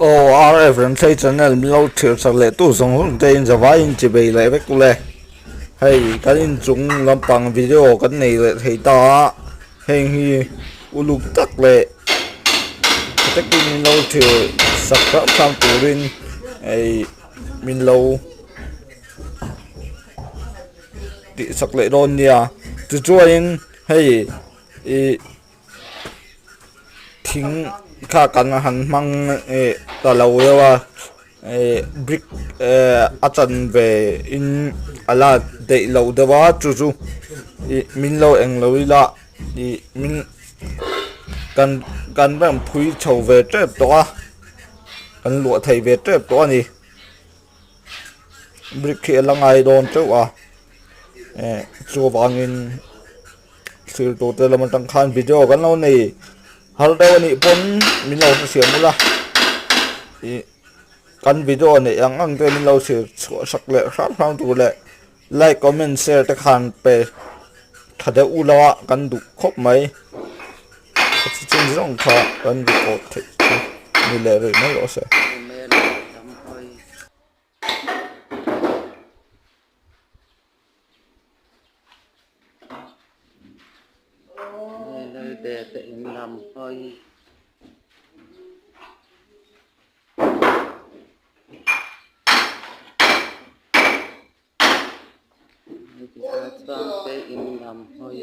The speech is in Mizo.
Aw RF Remthei channel min lo thlir chak leh tu zawng zawng te in zavai in chi bei leh vek ule. Hei kan inchung lampang video kan nei leh thei ta a, heng hi uluk tak leh tha takin min lo thlir sak hram hram turin hei min lo tih sak leh dawn nia. Tichuanin hei ih. Thing kha kan han hmang eh ta lo deuh a eh brick eh a chanve in a la daih loh deuh a chu chu ih min lo eng lo ila ih min kan kan rawn phui chho ve tep tawh a kan luah thei ve tep tawh a ni brick hi a la ngai dawn teuh a eh chuvangin. Thlir tur te lam atang khan video kan lo nei har deuh anih pawn min lo hre siam ula ih kan video neih ang ang te min lo thlir chhuah sak leh hrang hrang tur leh like comment share te khan pe tha deuh ula kan duh khawp mai a chi chin zawng kha kan record theih chu ni leh rih mai rawh se. Lalbe te in lam hawi. Chuan te in lam hawi.